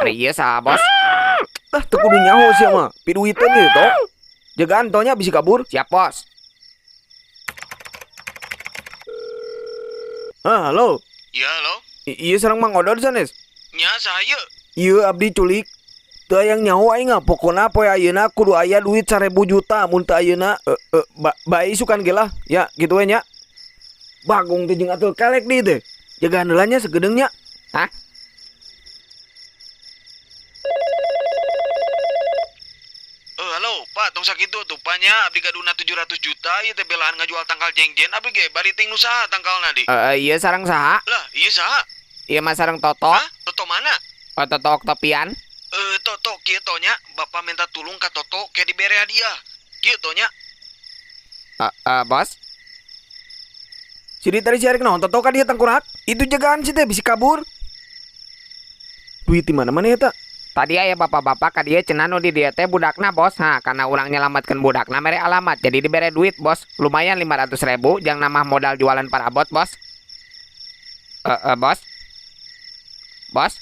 Ari ieu saha, Bos? Ah, teu kudu nyaho sia mah. Piduiteun ieu to. Jagaan to nya bisi kabur. Siap, Bos. Ah, halo. Ya halo. Ieu sareng Mang Odod sanes? Nya saha ieu? Ieu abdi culik. Teu hayang nyaho aing ah, pokona poe ayeuna kudu aya duit 1000 juta mun teu ayeuna bae isukan ge lah. Ya, kitu we nya. Bagong teh jeung atul kelek deui teh. Jagaan heula nya sagedeung nya. Hah? Halo, Pak, tong sakitu atuh Pak nya abdi gaduhna 700 juta ieu teh belaan ngajual tangkal jengjen abdi ge bari ting nu saha tangkalna di. Ieu sareng saha? Lah, ieu saha? Ieu mah sareng Toto. Hah? Toto mana? Oh, Toto Oktopian. Toto kieu to nya, Bapak minta tulung ka Toto ke dibere hadiah. Kieu to nya. Bos. Sidi tadi si arek naon Toto ka dieu tangkurak? Itu jagaan si teh bisi kabur. Duit di mana-mana ya tak? Tadi aya bapak-bapak ka dieu cenah nu di dieu teh budakna, Bos. Ha, karena urang nyelametkeun budakna mere alamat. Jadi dibere duit, Bos. Lumayan 500.000 jang nambah modal jualan parabot, Bos. Bos. Bos.